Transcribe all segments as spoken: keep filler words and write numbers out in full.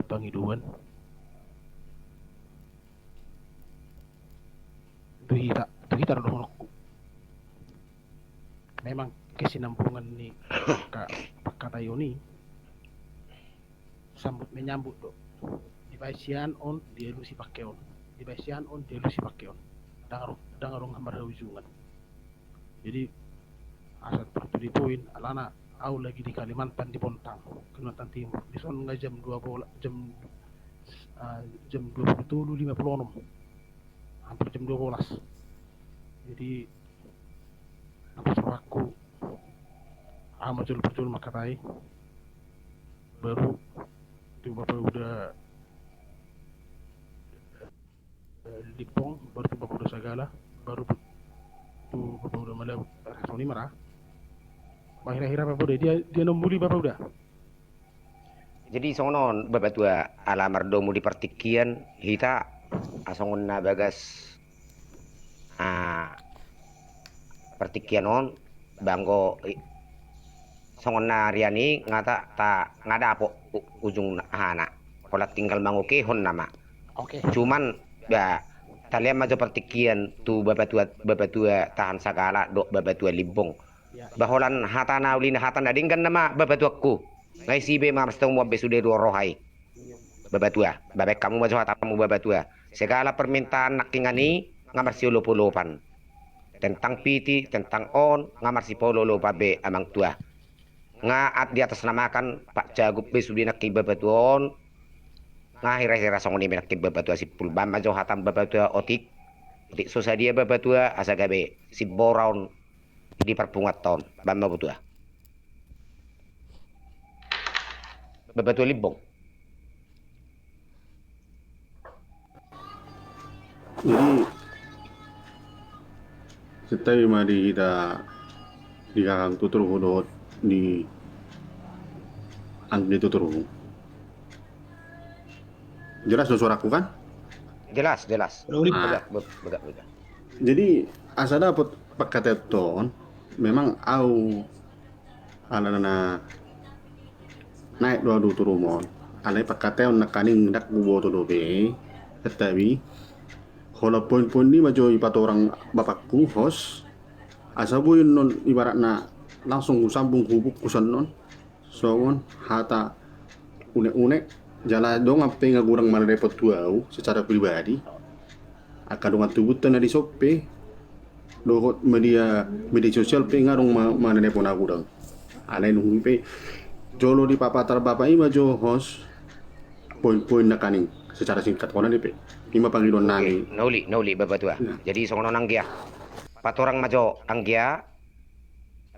pangidoan tu hita, tu hita do dohononku. Memang kesinambungan ni angka pangkataion i sambut menyambut do. Dibaen sian on dialusi pangke on, dibaen sian on dialusi pangke on. Ndang adong, ndang adong marhaujungan. Jadi asa tar tu di poin, alana au lagi di Kalimantan, di Bontang, Kalimantan Timur. Dison nga jam dua bolas, jam, ah, jam dua puluh tolu lima puluh onom, hampir jam dua bolas. Jadi na pos rohangku, au ma jolo parjolo mangkatai, baru tu Bapauda, eh, Limbong, baru tu Bapauda Sagala, baru tu, tu Bapauda Malau. Songon i ma ra. Bah, hira-hira Bapauda, dia, dia na muli Bapauda. Jadi songon on Bapatua, ala mardomu di partingkian hita, ah, songon na bagas, ah, partingkian on, ba anggo i, songon na arian i nga ta, ta nga dapot u-, ujung hana. Holan tinggal mangokehon nama. Oke. Cuman ba, talean ma jo partingkian tu Bapatua, Bapatua Tahan Sagala dohot Bapatua Limbong. Ya. Ba holan hata na uli, na hata na denggan nama Bapatuangku. Nga isi be ma, mastong muap be sude dua roha i. Bapatua, baen hamu ma jo hatamu Bapatua. Segala permintaan nangkiningan i nga marsiolop-olopan. Tentang piti, tentang on, nga marsipaolop-olopan be Amang Tua. Nga at di atas namakan Pak Cagup be sude nangkin Bapatua on. Nga hira-hira songon i be nangkin Bapatua Simpul. Baen ma jo hatam Bapatua Otik, Otik so sadia Bapatua, asa gabe simbora on di parpunguanta on. Baen ma Bapatua. Bapatua Limbong. Jadi, santabi ma di hita, di kakang tuturhu dohot di anggi tuturhu. Jelas do suaraku kan? Jelas, jelas. Udah, udah. Ah. Begak, be-, begak, begak. Jadi, asa dapot pangkataion, memang au alana naek do au di tuturhu on. Alai pangkataion nangkaning ndang huboto dope, santabi. Holan poin-poin i ma jo dipatorang bapakku, host. Asa boi annon ibaratna langsung husambung hubungkus annon songon hata unek-unek, jala dongan pe nga godang manadapot tu au secara pribadi. Angka dongan tubunta na dison pe dohot media, media sosial pe nga adong ma-, manadapot na godang. Alai nunga pe jolo dipapatar bapak i ma jo, host, poin-poin nangkaning secara singkat, holan i pe. I ma pangidoan nami. Oke, na uli, na uli Bapatua. Nah. Jadi songon on anggia. Patorang ma jo anggia.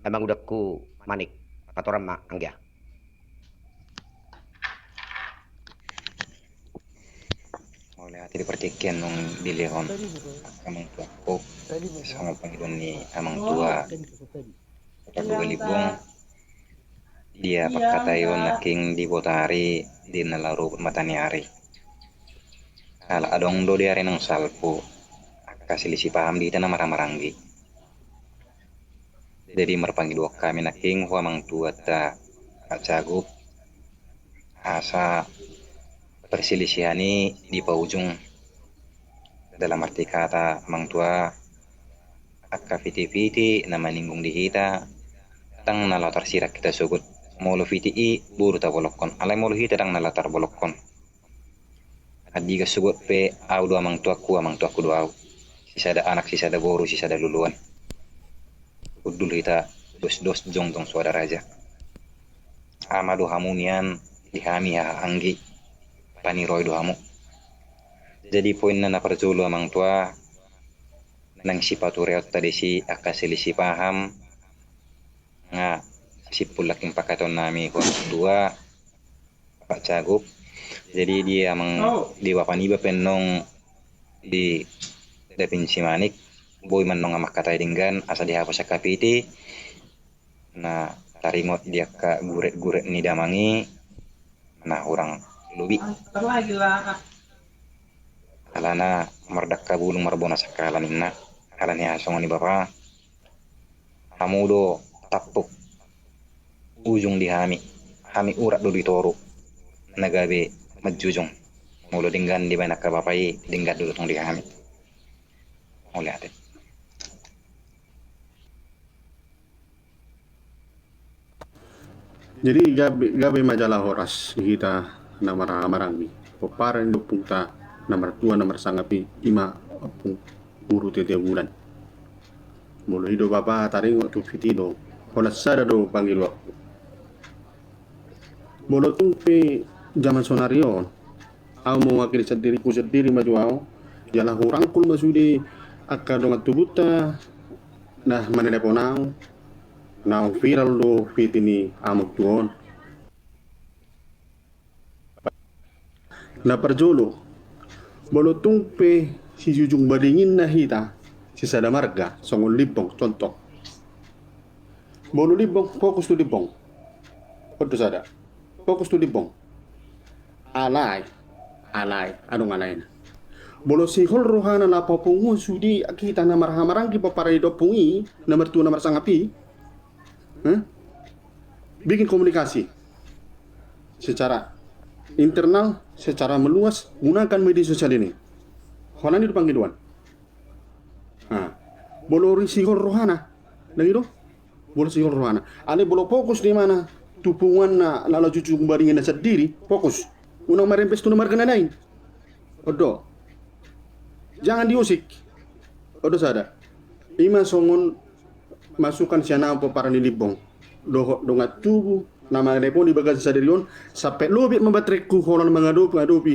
Amang udangku Manik, patorang ma anggia. Mauliate di partingkian naung dilehon angka amang tuaku, songon pangidoan ni amang tua Bapatua Limbong, dia pangkataion nangkin dibotari di na laho ruput mata ni ari. Ala adong do di ari naung salpu angka selisih paham di hita na marhahamaranggi. Jadi marpangidoan hami nangkin hu amang tuanta Pak Cagup, asa perselisihan i dipaujung. Dalam arti kata amang tua, angka piti-piti na maninggung di hita, ndang na laho tarsirang hita sogot. Molo piti i boru tabolongkon, alai molo hita ndang na laho tarbolongkon. Andigan sogot pe au do amang tuaku, amang tuaku do au. Sisada anak, sisada boru, sisada loloan. Hundul hita dos-dos, jongjong so ada raja. Ama do hamu nian di hami haha anggi. Paniroi do hamu. Jadi poinna na parjolo amang tua, nang sipatureonta disi angka selisih paham, nga simpul nangkin pangkataion nami hu amang tua Pak Cagup. Jadi di amang, di bapa niba pe annon di dapin si Manik, boi ma annon mangkatai denggan asa dihapus angka piti na taringot di angka guret-guret ni damang i na hurang lobi. Alana mardangka bulung marbona sangkala ninna, alani aha songon i bapa. Hamu do tampuk ujung di hami, hami urat do di toru, na gabe manjujung. Molo denggan dibaen angka bapa i, denggan do tong di hami. Mauliate. Jadi gabe, gabe ma jala horas di hita na marhahamaranggi, pomparan ni ompungta na martua na marsangap i, ima Ompung Guru Tete Bulan. Molo i do bapa taringot tu fitio, holan sada do pangidoanku. Molo tung pe jaman sonari on, au mewakili sendiri, ku sendiri ma jo au, jala hurangkul ma sude angka dongan tubunta na manelepon au, naung viral do fitio ni amangtua on. Na parjolo, molo tung pe sijujung baringinna hita, sisada marga, songon Limbong, contoh. Molo Limbong, fokus tu Limbong. On do sada. Fokus tu Limbong. Alai, alai, adong alaina. Molo sihol rohana na papungu sude hita na marhahamaranggi pomparan ni ompung i, na martua na marsangap i, eh? Bikin komunikasi secara internal, secara meluas, gunakan media sosial ini. Holan i do pangidoan. Nah, molo sihol rohana, dang i do? Molo sihol rohana. Alai molo fokus do imana tu punguanna na laho jujung baringinna sandiri, fokus. Unang marembes tu na marga na lain. On do. Jangan diusik. On do sada. Ima songon masukan sian au pomparan ni Limbong dohot dongan tubu na mangalephon di bagasan sadari on, sampe lobet ma baterengku holan mangadopi, ngadopi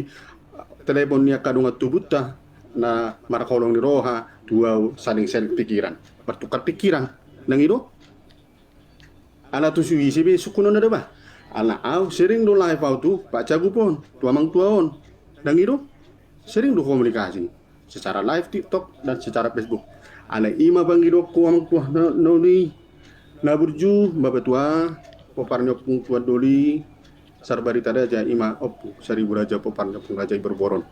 telepon ni angka dongan tubunta na marholong ni roha tu au, saling-saling pikiran, bertukar pikiran. Dang i do? Ala tusi ise be sungkunonna do ba. Ala au sering do live au tu Pak Cagup on, tu amangtua on. Dang i do? Sering do komunikasi secara live TikTok dan secara Facebook. Alai ima pangidoanku amangtua na, na uli, na burju, bapatua, pomparan ni Ompung Tuan Doli Sarbari Taraja, ima Ompung Saribu Raja, pomparan ni Ompung Raja i Borboron.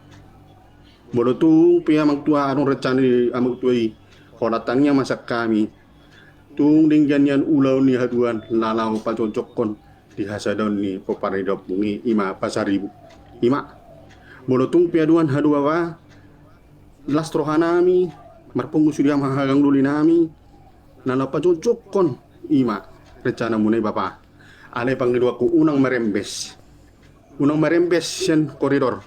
Molo tung pe amangtua adong rencana ni amangtua i, holan tangiang ma sian hami. Tung denggan nian ulaon ni haduan na laho pajongjongkon di hasadaon ni pomparan ni ompung i, ima Pasaribu. Ima. Molo tung pe haduan haduan ba, las rohanami, marpungu sude hamu hagang dolinami, na laho pajongjongkon, ima rencanamuna i bapa. Alai pangidoanku unang marembes. Unang marembes sian koridor.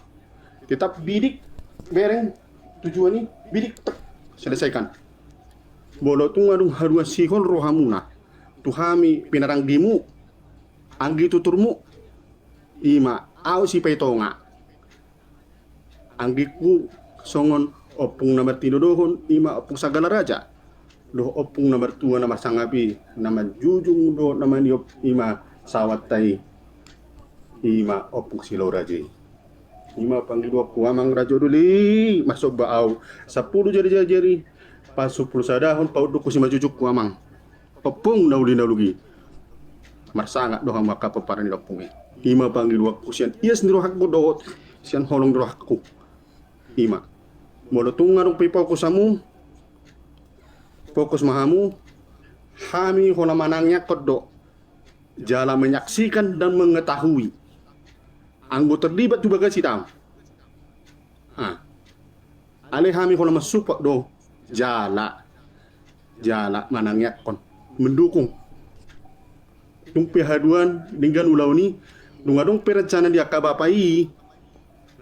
Tetap bidik, bereng tujuan i, bidik, tek, selesaikan. Molo tung adong haduan sihol rohamuna tu hami pinaranggimu, anggi tuturmu, ima au Sipaitonga. Anggingku songon ompung na martinodohon, ima Ompung Sagala Raja, dohot ompung na martua na marsangap i, na manjujung dohot na maniop, ima sahabatta i, ima Ompung Silau Raja i. Ima pangidoanku amang raja doli, marsomba au sampulu jari-jari, pasampulu sadahon paundukku simanjujungku amang. Ompung na uli na lugi. Marsangap do hamu angka pomparan ni ompung i. Ima pangidoanku sian ias ni rohangku dohot sian holong ni rohangku. Ima. Molo tung adong pe fokus hamu, fokus ma hamu, hami holan manangiangkon do. Jala menyaksikan dan mengetahui. Anggo terlibat tu bagas hitam. Ha. Alai hami holan mensupport do. Jala. Jala manangiangkon. Mendukung. Tung pe haduan denggan ulaon i, dung adong pe rencana di angka bapa i,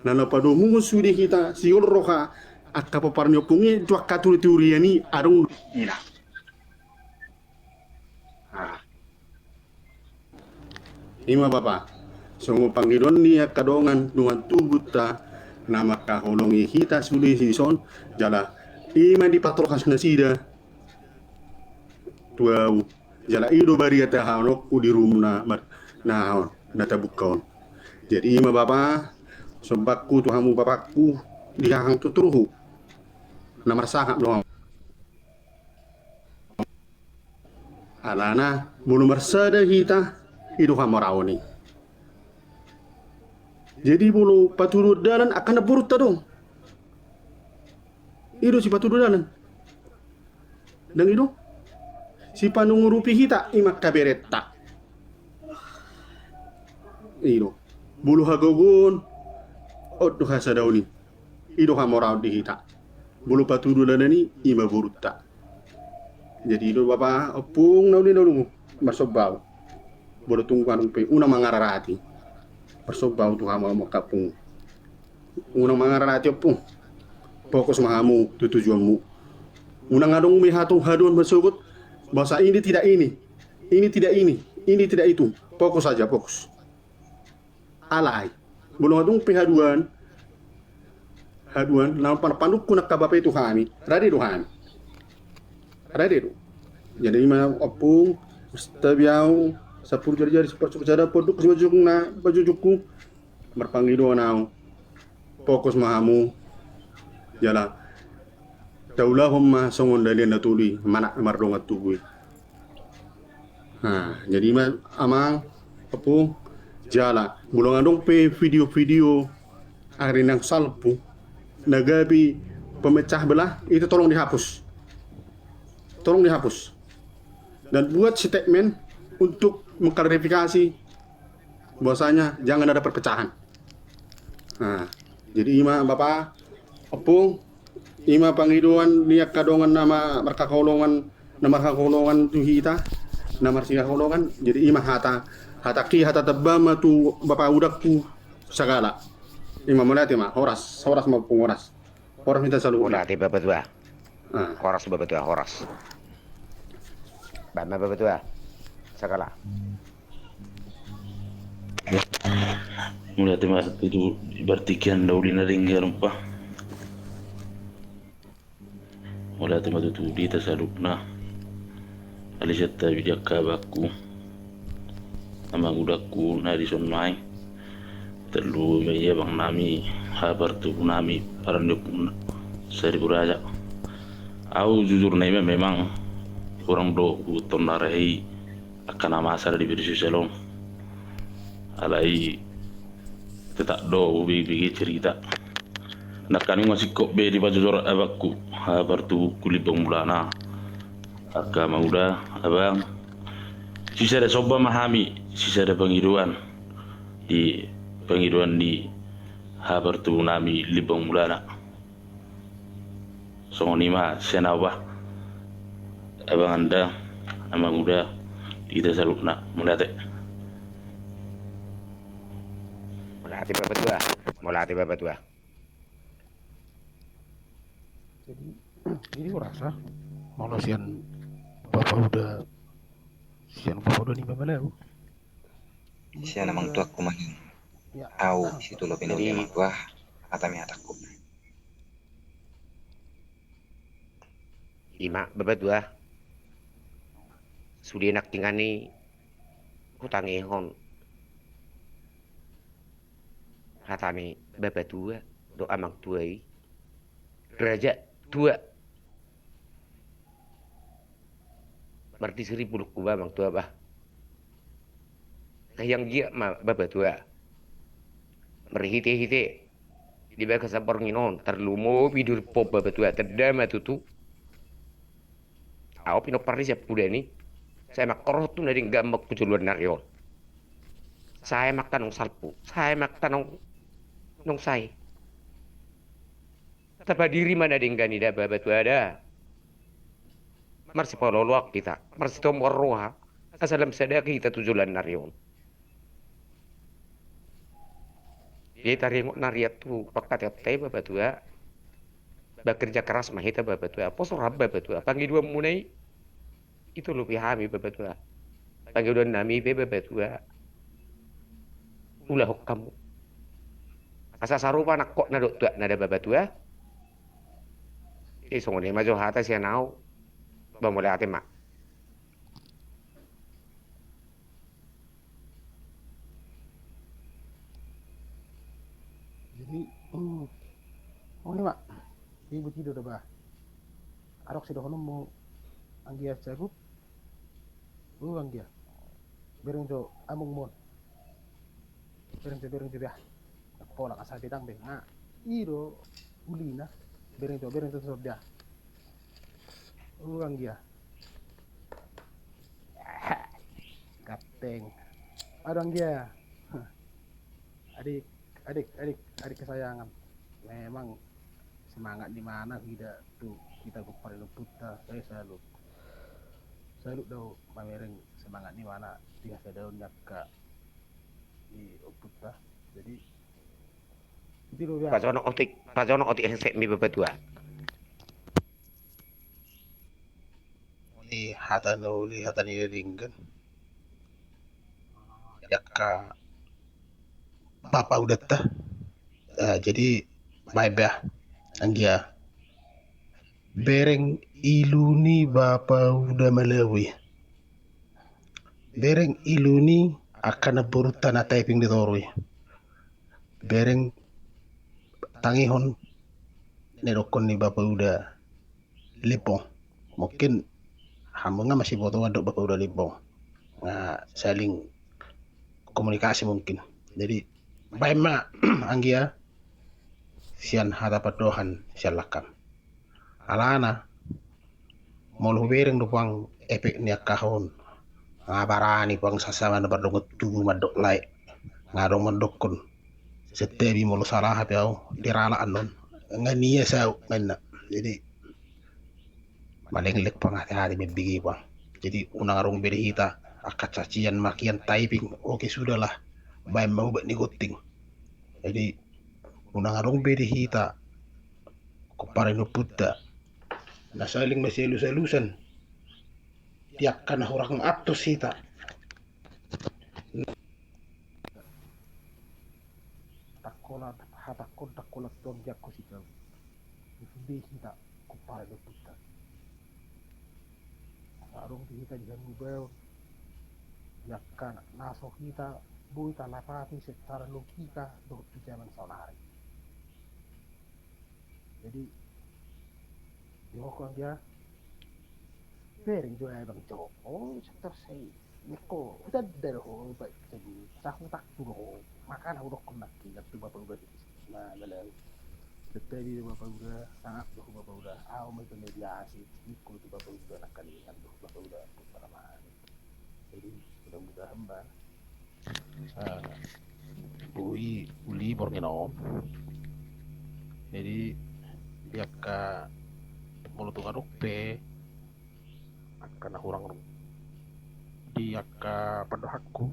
na laho padomuhon sude hita sihol roha angka pomparan ni ompung i tu angka turi-turian i adong. Ina. Ah. Ima bapa, songon pangidoan ni angka dongan, dongan tubunta na mangkaholongi hita sude dison, jala ima dipatorhas nasida tu au, jala i do bariatahononku di rumah na, na, na tabuka on. Jadi ima bapa, sombangku tu hamu bapangku, di hahang tuturhu, na marsangap do hamu. Alana molo marsada hita, i do hamoraon i. Jadi molo patuduhon dalan angka namborunta do. I do sipatuduhon dalan. Dang i do? Sipanungurupi hita ima angka berenta. I do. Molo hagogoon, on do hasadaon i, i do hamoraon di hita. Molo patudu dalan i, i ma borunta. Jadi i do bapa ompung na uli na uli, marsomba au. Molo tung adong pe, unang mangararati. Marsomba au tu hamu angka ompung. Unang mangararati ompung. Fokus ma hamu tu tujuanmu. Unang adong be hata haduan marsogot bahasa ini tidak ini, ini tidak ini, ini tidak itu. Fokus saja, fokus. Alai molo adong pe haduan, haduan na pan-, panungkun angka bapa i tu hami, rade do hami. Rade do. Jadi i ma ompung, tabi au, sampulu jari-jari, sampulu sada ponduk, sipajujungna pajujungku, marpangidoan au. Fokus ma hamu. Jala taulahon ma songon dalihan na tolu i, manat mardongan tubu i. Nah, jadi i ma amang, ompung, jala molo adong pe video-video ari nang salpu na gabe pemecah belah, itu tolong dihapus. Tolong dihapus. Dan buat statement untuk mengklarifikasi bahwasanya jangan ada perpecahan. Nah, jadi i ma bapa ompung, i ma pangidoan ni angka dongan na ma-, marhaholongan, na marhaholongan tu hita, na marsihaholongan. Jadi i ma hata, hatangki, hata tamba ma tu bapa udangku sagala. I ma, mauliate ma, horas, horas ma ompung, horas. Horas ma hita saluhutna. Mauliate bapa tua. Ah. Horas bapa tua, horas. Bahen ma bapa tua. Sagala. Mauliate ma tutu, berarti kian dauli na denggan, Pak. Mauliate ma tutu di hita saluhutna. Alai sian tabi di angka abangku, amang udangku na dison ma i. Tarlumobi ma i abangnami, haha partubu nami, parandiop Saribu Raja. Au jujur na i ma memang hurang do huboto na rahi angka na masa di media sosial on. Alai tetap do hubege-bege cerita. Nangkaning masingkop be dipajojor abangku, haha partubungku Limbong Mulana. Angka amang uda, abang, sisada somba ma hami, sisada pangidoan di, pangidoan di haha partubu nami Limbong Mulana. Songon i ma sian au bah, abang, anda, amang uda, di hita saluhutna. Mauliate. Mauliate bapa tua. Mauliate bapa tua. Jadi, jadi hurasa molo sian bapa uda, sian bapa uda ni bapa lau. Sian amang tuaku ma i. Ya. Au situlo pe na uli amang tua, hata ni hatangku. I ma bapa tua. Sude nangkiningan i hutangihon hata ni bapa tua dohot amang tua i. Raja tua. Martisi ripulukku bah amang tua bah. Anggiat ma bapa tua. Marhite-hite di bagasan borngin on, tarlumobi di ripon bapa tua, tanda ma tutu. Au pinompar ni siampudan i. Sai mangkorhon tu na denggan ma tu joloan ni ari on. Sai ma angka naung salpu, sai ma angka naung, naung sae. Tapadiri ma na denggan i da bapa tua da. Marsipaolo-oloan hita, marsitombar roha, asa lam sada hita tu joloan ni ari on. Jadi taringot na riat tu pangkataion i bapa tua. Bekerja keras ma hita bapa tua. Poso roham bapa tua. Pangidoanmuna i, i tolopi hami bapa tua. Pangidoan nami pe bapa tua. Ulahon hamu. Asa sarupa nangkokna dohot tuatna da bapa tua. Jadi songon i ma jo hata sian au. Bah, mauliate ma. Jadi, hmm, oh, i ma. Jadi buti do da bah. Adong sidohononmu anggia sagu. Uh, anggia. Bereng jo amongmu on. Bereng jo, bereng jo bah. Pola asa bidang be. Nah, i do ulina. Bereng jo, bereng jo, jo bah. Uh, anggia. Ganteng. Adong anggia. Adi Adik, adik, adik kesayangan. Memang semangat ni mana hita tu hita gompar ni ompunta, saya salut. Salut do mamereng semangat ni mana di hasadaon ni angka ni ompunta. Jadi, itu do ya. Pajonok otik, pajonok otik headset mi bapak tua. Uli hata na uli hata ni denggan. Angka bapa uda ta. Ah, jadi baen ba anggia. Bereng ilu ni bapa uda Malawi. Bereng ilu ni angka na borunta na taiping di toru i. Bereng tangihon na didokkon ni bapa uda Limbong. Mungkin hamu nga masiboto mandok bapa uda Limbong. Nga saling komunikasi mungkin. Jadi baen ma anggia sian hata pandohan sian langkam. Alana molo hubereng do pang epek ni angka on, nga barani pang sasama na mardongan tubu mandok lae. Nga adong mandokkon, santabi molo sala hape au dirala annon, nga nia sau nga inna. Jadi malengleng pang hati-hati membege pang. Jadi unang adong be di hita angka cacian makian taiping, oke sudahlah, baen ma ubat ni gonting. Jadi unang adong be di hita gompar ni ompunta na saling masialus-alusan di angka na hurang antusian. Tangkola hatangkon tangkola tuang jako sitau. Di hita gompar ni ompunta. Adong di hita di hanggubaon di angka na so hita boi talapati secara logika dohot di jaman saonari. Jadi di hoko anggia bereng jo ae bang jo. Oh, setor sai. Niko udah dari ho baik jadi sahu tak tu ho. Makana hudokkon nangkin tu bapa uda. Nah, lalu tetapi bapa uda sangat tu bapa uda. Au mai ke mediasi. Niko tu bapa uda nangkin tu bapa uda. Jadi mudah-mudahan ba, ah, uli, uli borngin on. Jadi di angka molo tung adong pe angka na hurang di angka pandohanku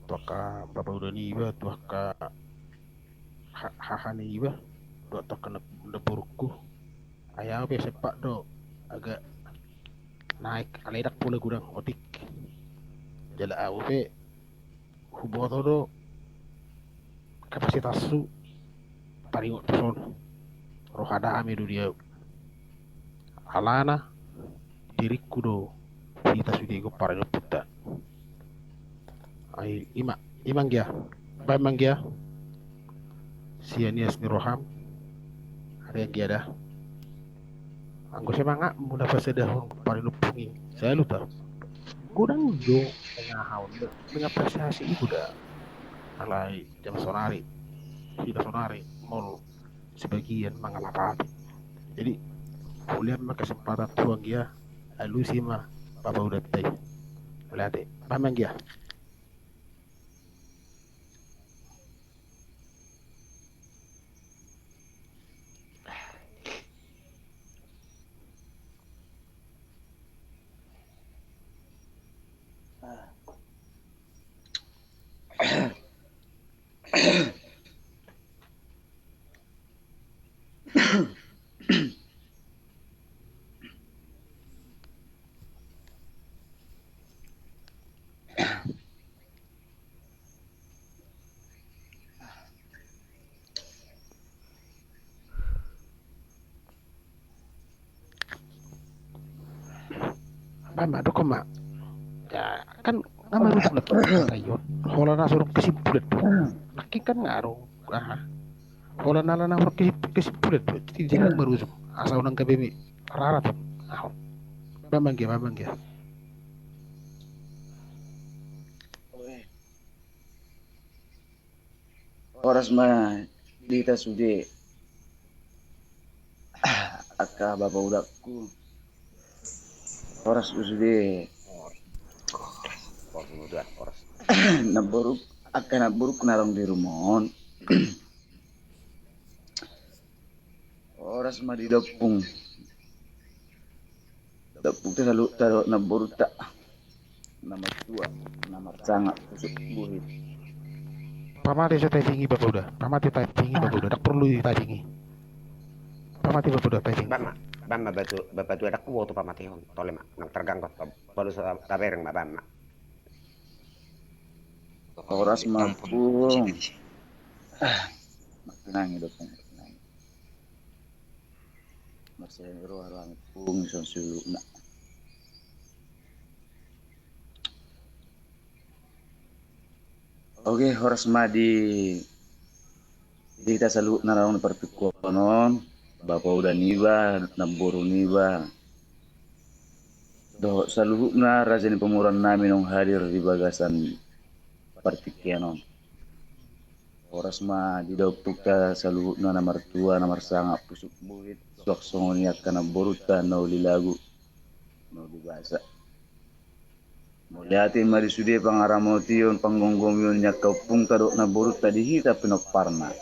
tu angka bapa uda niba, tu angka haha niba, tu angka na borungku. Ai au pe sempat do agak naik alai ndang pola godang otik. Jala au pe huboto do kapasitashu paringot tu son. Roha dame do di au. Alana diringku do hita sude gompar ni ompunta. Ai ima, ima anggia. Baen ma anggia sian ias ni roham. Ari anggia da. Anggo semangatmu na pasadahon gompar ni ompung i, salut au. Godang do mengahaon mengapresiasi i godang. Alai jam sonari, hita sonari molo sebagian mangalapati. Jadi ulian ma kesempatan tu anggia, alusi ma bapa uda ta i. Mauliate. Baen ma anggia. Baen ma, dokkon ma. Ya kan nama rusak na tu. Holan na so adong kesimpulan do. Nangkin kan nga adong aha. Holan na ala na adong kesimpulan do. Jadi jangan marujung. Asa unang gabe mi rarat. Baen ma anggia, baen ma anggia. Horas ma di hita sude. Angka bapa udakku. Horas ma sude. Namboru. Angka namborungku na adong di rumah on. Horas ma di daompung. Daompung ta saluhut ta dohot namborunta. Na martua, na marsangap, pusuk buhit. Pamate so typing i, Bapa Uda. Pamate typing i, Bapa Uda. Ndang porlu di typing i. Pamate, Bapa Uda, typing i. Baen ma, baen ma, Bapa Uda, ndang huboto pamatehon. Tole ma, nang targanggu. Baru sa tabereng ma, baen ma. Horas ma, Pung. Martinangi do, Pung, martinangi. Marsihahihi roha do hami, Pung, dison saluhutna. Oke, horas ma di hita saluhutna na adong di partingkian on, Bapa Uda niba, namboru niba, dohot saluhutna raja ni pamoruon nami naung hadir di bagasan partingkian on. Horas ma di daompungta saluhutna na martua, na marsangap, pusuk buhit, suang songon i angka namborunta na uli lagu, na uli basa. Mauliate ma di sude pangaramotion, panggomgomion ni angka ompungta dohot namborunta di hita pinomparna.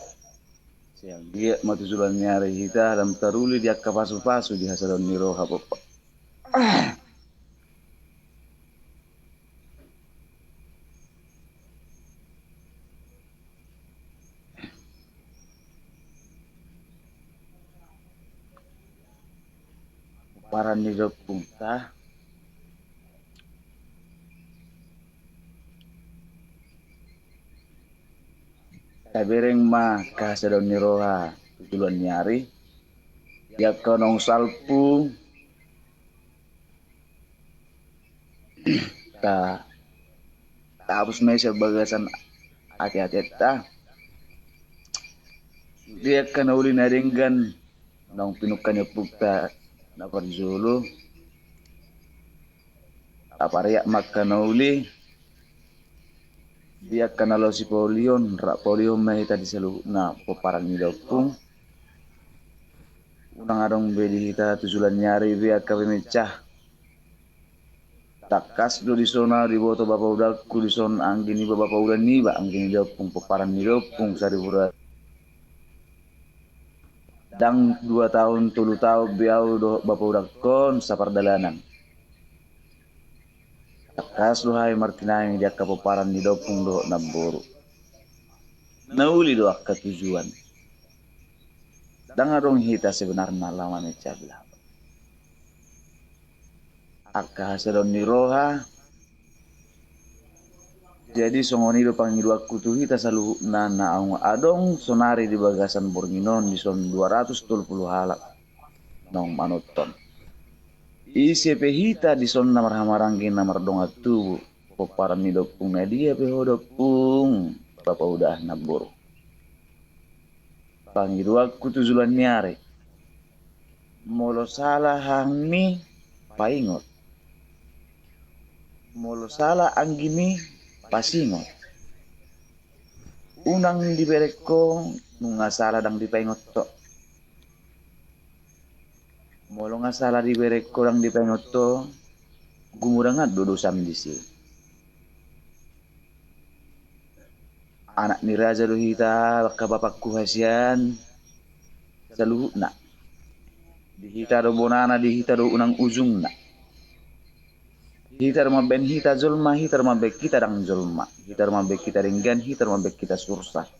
Sai anggiat ma tu joloan ni ari hita lam taruli di angka pasupasu di hasadaon ni roha, Bapa. Pomparan ni daompungta. Tabereng ma angka hasadaon ni roha tu joloan ni ari. Di angka naung salpu, ta, tahapus ma i sian bagasan ateateta. Di angka na uli na denggan naung pinungka ni ompungta na parjolo, tapariak ma angka na uli. Di angka na laho sipaulihon, rap paulihon ma hita di saluhutna pomparan ni daompung. Unang adong be di hita tu joloan ni ari be angka pemencah. Tangkas do dison ahu diboto Bapa Udangku dison, anggi niba Bapa Uda niba, anggi ni daompung, pomparan ni daompung Sariburada. Ndang dua taon, tolu taon be ahu dohot Bapa Udangkon sapardalanan. Tangkas do hami martinangi di angka pomparan ni daompung dohot namboru. Na uli do angka tujuan. Ndang adong hita sebenarna laho mamencah belah angka hasadaon ni roha. Jadi songon i do pangidoanku tu hita saluhutna na naung adong sonari di bagasan borngin on dison dua ratus tolu pulu halak naung manonton. Ise pe hita dison na marhahamaranggi na mardongan tubu, pomparan ni daompung, na dia pe ho daompung, Bapa Uda, namboru. Pangidoanku tu joloan ni ari. Molo sala hami, paingot. Molo sala anggimi, pasingot. Unang dibereng ho, nunga sala ndang dipaingot ho. Molo nga sala dibereng ho ndang dipaingot ho, gumudangan do dosam disi. Anak ni raja do hita, angka bapakku hasian saluhutna. Di hita do bonana, di hita do unang ujungna. Hita do mambaen hita jolma, hita do mambaen hita ndang jolma. Hita do mambaen hita denggan, hita do mambaen hita sursat.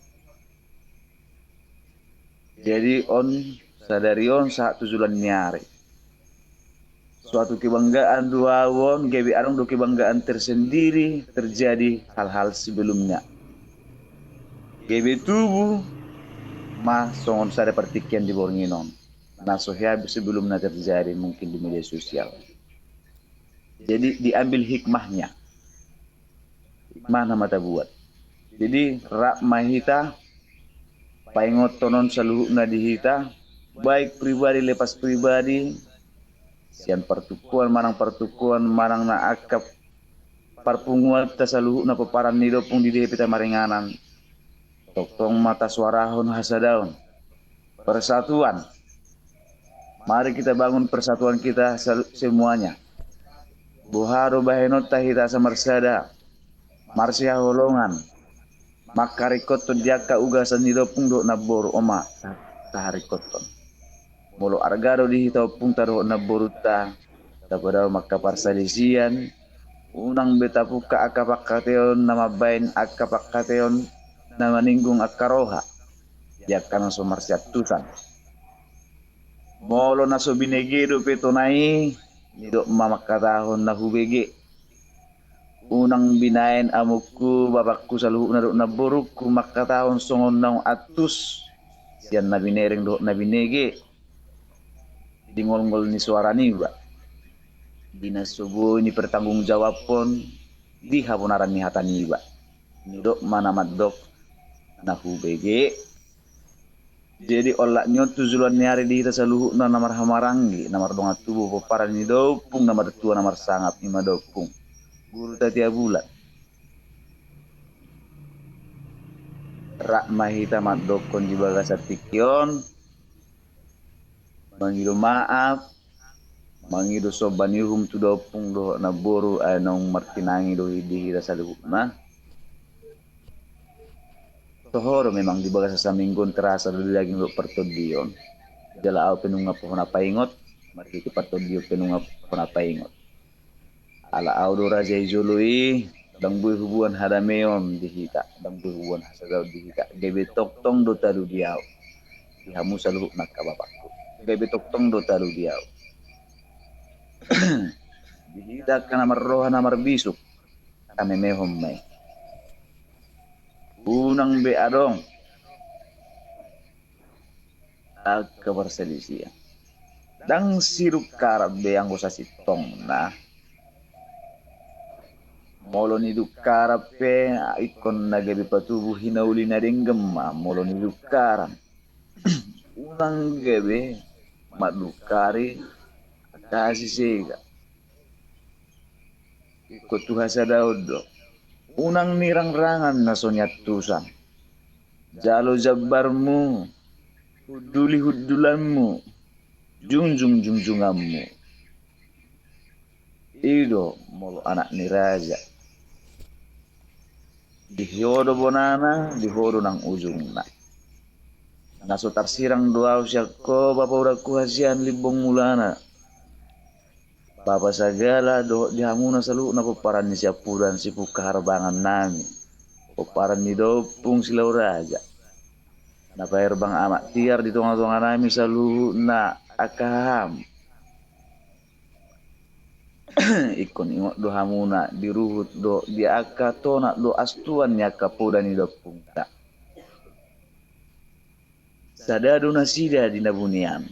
Jadi on, sadari on sahat tu joloan ni ari, suatu kebanggaan do ahu on, gabe adong do kebanggaan tersendiri terjadi hal-hal sebelumnya. Gabe tubu ma songon sada partingkian di borngin on na so hea sebelumna terjadi mungkin di media sosial. Jadi diambil hikmahnya. Hikmahna ma tabuat. Jadi rap ma hita paingothon on saluhutna di hita, baik pribadi lepas pribadi, sian partukuan manang partukuan manang na angka parpunguanta saluhutna pomparan ni daompung di dia pe hita maringanan. Tongtong ma tasuarahon hasadaon. Persatuan. Mari kita bangun persatuan kita sel-, semuanya. Boha do bahenonta hita asa marsada, marsihaholongan, mangkaringkothon di angka ugasan ni da ompung dohot namboru, on ma taharingkothon. Molo arga do di hita ompunta dohot namborunta, tapadao ma angka parsalisian, unang be tapungka angka pangkataion na mambahen angka pangkataion na maninggung angka roha di angka na so marsiantusan. Molo na so binege dope tona i, nidok ma mangkatahon na hubege. Unang binahen amongku, bapakku saluhutna dohot namborungku mangkatahon songon naung antus sian na binereng dohot na binege di ngolngol ni soara niba, di na so boi nipertanggungjawabhon di habonaran ni hata niba. Nidok ma na mandok na hubege. Jadi olat ni on tu joloan ni ari di hita saluhutna na marhahamaranggi, na mardongan tubu, pomparan ni da ompung na martua na marsangap, i ma da ompung Guru Tatea Bulan. Rap ma hita mandokkon di bagasan tingki on, mangido maaf, mangido somba ni uhum tu da ompung dohot namboru, ai naung martinangi do di hita saluhutna. Toho do memang di bagasan saminggu on terasa do di daging dohot partondion. Jala ahu pe nunga pe hona paingot, marhite partondion pe nunga pe hona paingot. Ala ahu do raja i jolo i, ndang boi huboan hadameon di hita, ndang boi huboan hasadaon di hita. Gabe tongtong do talu di ahu, di hamu saluhutna angka bapakku. Gabe tongtong do talu di ahu. Di hita angka na marroha na marbisuk, hamemehon ma i. Unang be adong angka parsalisian. Ndang sidungkaran be anggo sasintongna. Molo nidungkaran pe, ingkon na gabe patubu hinauli na denggan ma molo nidungkaran. Unang gabe mandungkari angka hasisega. Ingkon tu hasadaon do. Unang nirangrangan na so niantusan. Jalo jambarmu, hunduli hundulanmu, jungjung jungjunganmu. I do molo anak ni raja. Di ho do bonana, di ho do nang ujungna. Na so tarsirang do ahu sian ho, bapa udangku hasian Limbong Mulana, bapa Sagala, dohot di hamuna saluhutna pomparan ni siampudan sipungka harbangan nami, pomparan ni da ompung Silau Raja, na paherbang amak tiar di tongatonga nami saluhutna angka haham. Ingkon ingot do hamuna di ruhut dohot di angka tona dohot astuan ni angka poda ni da ompungta. Sada do nasida di na bunian,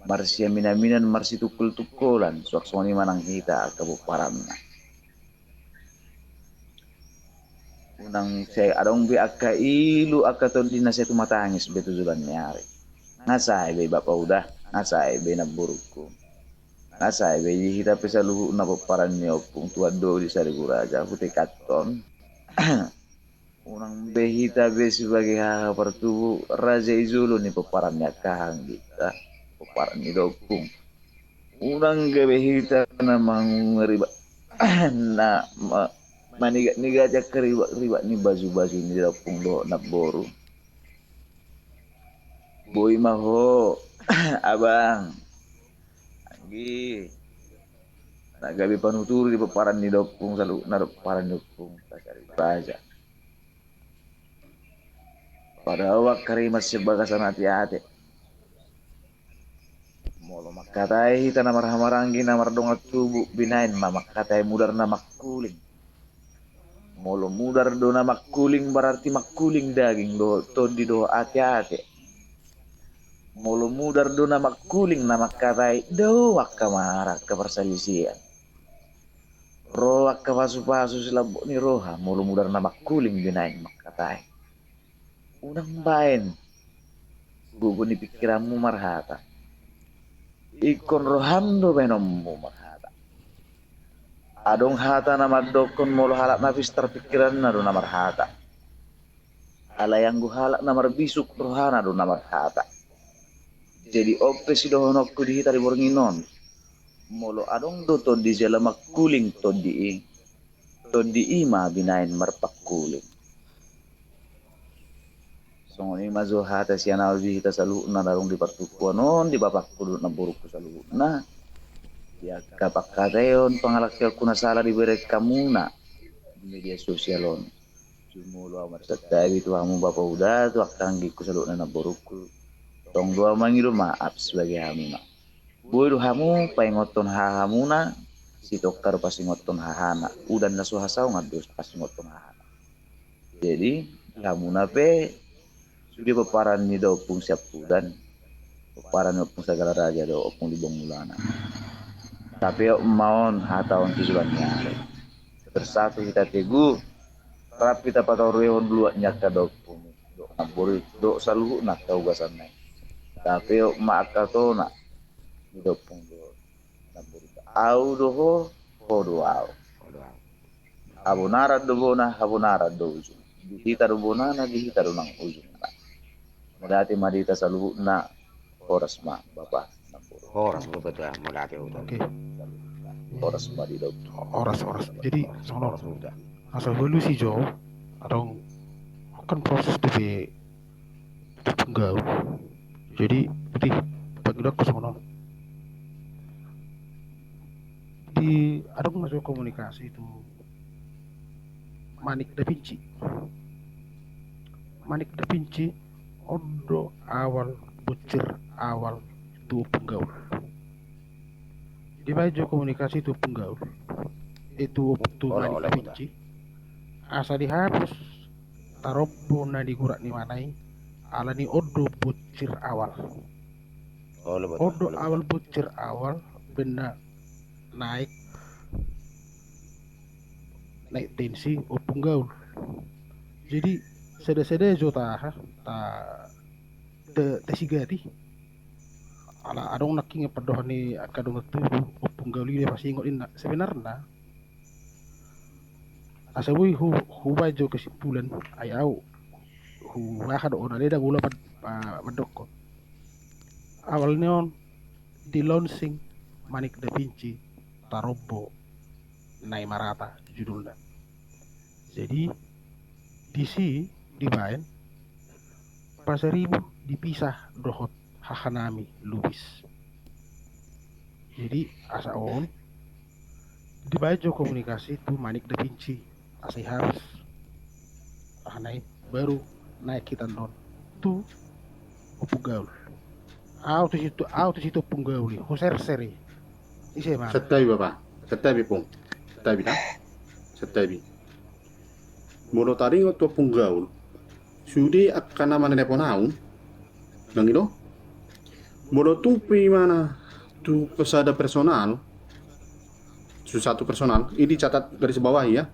marsiaminaminan, marsitungkoltungkolan, suang songon i ma nang hita angka pomparanna. Unang sai adong be angka ilu, angka tondi na sai tumatangis be tu joloan ni ari. Nga sae be bapa uda, nga sae be namborungku, nga sae be di hita pe saluhutna pomparan ni ompung Tuan Doli Saribu Raja, hutekanhon. Unang be hita be sebagai haha partubu, raja i jolo ni pomparan ni angka hahangginta, pomparan ni da ompung. Unang gabe hita na mangaribak, na ma-, manigatnigati angka ribakribak ni bajubaju ni da ompung dohot namboru. Boi ma ho, abang, anggi, na gabe panuturi di pomparan ni da ompung saluhutna, pomparan ni ompungta Saribu Raja. Padao angka rimas sian bagasan ateate. Molo mangkatai hita na marhahamaranggi, na mardongan tubu, binahen ma mangkatai mudar na mangkuling. Molo mudar do na mangkuling, berarti mangkuling daging dohot tondi dohot ateate. Molo mudar do na mangkuling na mangkatai, dao angka mara, angka parsalisian. Ro angka pasupasu silambok ni roha, molo mudar na mangkuling binahen mangkatai. Unang baen gogo ni pingkiranmu marhata. Ingkon roham do baenonmu marhata. Adong hata na mandokkon molo halak na pistar pingkiranna do na marhata. Alai anggo halak na marbisuk rohana do na marhata. Jadi on pe sidohononku di hita di borngin on. Molo adong do tondi jala mangkuling tondi i, tondi i ma binaen marpangkuling. Songon i ma jo hata sian ahu di hita saluhutna na adong di partukuan on, di bapakku dohot namborungku saluhutna. Di angka pangkataion, pangalangkaion na sala dibereng hamuna di media sosial on. Jumolo ahu marsantabi tu hamu bapa uda, tu angka anggingku saluhutna namborungku. Tong do ahu mangido maaf sebagai hamuna. Boi do hamu paingothon hahamuna, sitongka do pasingothon hahana. Udan na so hasaongan do pasingothon hahana. Jadi, hamuna pe sude pomparan ni da Ompung Siampudan, pomparan ni Ompung Sagala Raja do Ompung Libang Mulana. Tapeop ma on hata on tu joloan ni ari. Bersatu hita teguh, rap hita patoruhon luat ni angka da Ompung, dohot namboru, dohot saluhutna angka ugasan na i. Tapeop ma angka tona ni da Ompung dohot namboru. Ahu do ho, ho do ahu. Habonaran do bona, habonaran do ujung. Di hita do bonana, di hita do nang ujungna. Mauliate ma di hita saluhutna. Horas ma bapa namboru. Horas ma bapa, mauliate. Oke. Horas ma di da Ompung. Horas, horas. Jadi songon on, asa evolusi jo, adong kan proses dope tu penggaul. Jadi berarti pangidoanku songon on. Di, adong ma jo komunikasi tu Manik Da Vinci. Manik Da Vinci on do awal, bonsir awal tu penggaul. Dibaen jo komunikasi tu penggaul. Eh, tu, tu Manik Da Vinci. Asa dihapus tarombo na di gurak ni imana i, alani on do bonsir awal. On do awal bonsir awal, baen na naek, naek tensi Ompung Gaul. Jadi, sada-sada jo ta aha, ta, ta, tasigati. Ala adong nangkin pandohan ni angka dongan tubu, Ompung Gaul i dipasingot inna. Sebenarna, asa boi hu, hubaen jo kesimpulan, ai ahu, hu, aha do on, ale ndang ula pan, pa, pandokkon. Awal ni on, di launching Manik Da Vinci, tarombo na i marata judulna. Jadi, disi dibaen Pasaribu dipisah dohot hahanami Lubis. Jadi, asa on, dibaen jo komunikasi tu Manik Da Vinci, asa ihapus. Aha na i, baru naek hita on tu Ompung Gaul. Ahu tu situ, ahu tu situ Ompung Gaul i, huserser i. Ise ma. Santabi bapa, santabi pung. Santabi da. Santabi. Molo taringot tu Ompung Gaul, sude angka na manelpon ahu, nang i do. Molo tung pe imana tu sada personal, tu satu personal, ini catat garis bawah ya.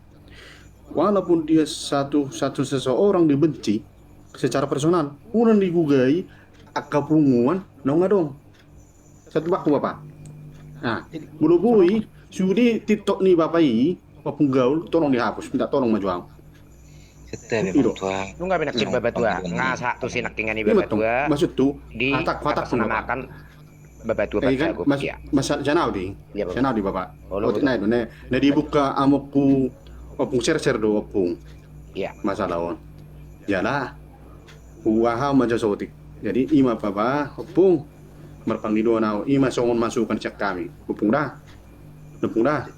Walaupun dia satu, satu seseorang dibenci secara personal, unang digugai angka punguan naung adong. Satu waktu bapa. Nah, molo boi sude TikTok ni bapa i, Ompung Gaul, tolong dihapus, minta tolong ma jo ahu. Nunga be nangkin bapa tua, nga sahat tu si nangkin ni bapa tua. Maksudhu, di atak, atas nama bapa tua. Mas, sian ahu di, sian ahu di bapa. Otik na i do, na dibuka amokku Ompung Serser do Ompung. Masalah on. Jala, huaha ma jo saotik. Jadi, i ma bapa, Ompung. Marpangidoan ahu, i ma songon masukan sian hami. Ompung da. Ompung da.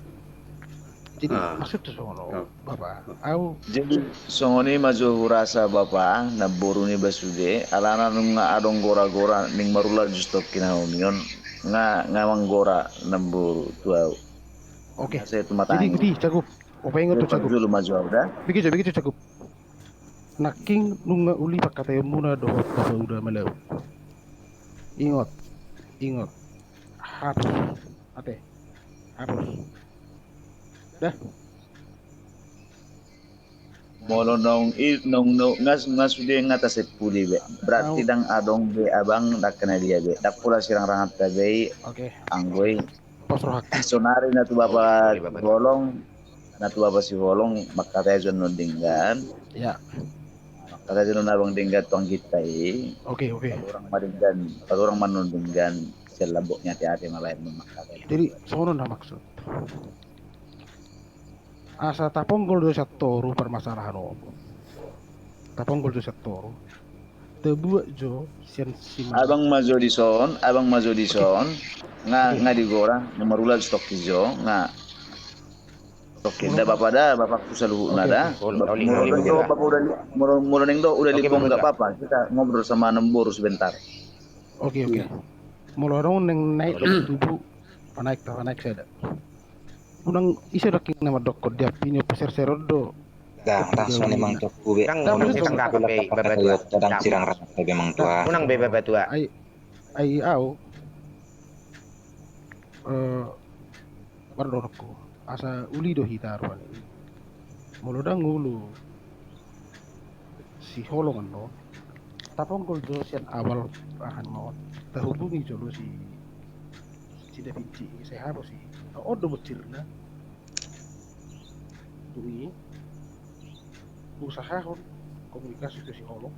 Jadi, maksudhu songon on, bapa. Ahu. Jadi, songon i ma jo hurasa bapa, namboru niba sude, alana nunga adong gora-gora, ning marula justongkin hami on, nga, nga manggora namboru tu ahu. Oke. Jadi, boti, cakup. Upaingot tu cakup. Jolo ma jo ahu da. Bege jo, bege jo cakup. Nangkin nunga uli pangkataionmuna dohot bapa uda Malau. Ingot, ingot. Hapus. Ate. Hapus. Da. Molo naung i, naung, naung, nga, nga sude nga tasempuli be. Berarti ndang adong be abang, ndang kena dia be. Ndang pola sirangranganta be i. Oke. Anggo i. Pos rohak. Sonari na tu bapa Bolong, na tu bapa Sibolong, mangkatai jo annon denggan. Mangkatai jo annon abang denggan tu angginta i. Oke, oke. Patorang ma denggan, patorang ma annon denggan, sian lambok ni ate-ate ma lae mangkatai. Jadi, songon on na maksud. Asa taponggol do sian toru permasalahan on. Taponggol do sian toru. Tabuat jo sian si Abang ma jo dison, abang ma jo dison. Nga, nga digora, nga marula jo stokki jo, nga. Oke, da bapa da, bapakku saluhutna da. Molo naeng do uda lipong, nggak apa-apa, kita ngobrol sama anak boru sebentar. Oke, oke. Molo adong naeng naik tubu, panaek ta, panaek sada. Unang ise do nangkin na mandokkon dia pinio paserseron do. Dang, dang, songon i mang tokku be. Dang, dang, dang, dang, sirang rangka be mang tua. Unang be bapa tua. Ai, ai au. Eh, mardohononku. Asa uli do hita ruan i. Molo dang ulu. Si holong annon. Taponggol jo sian awal aha annon. Tahubungi jolo si, si Da Vinci, sai habo si. On do boncirna. Dung i. Usahahon komunikasi tu si holong.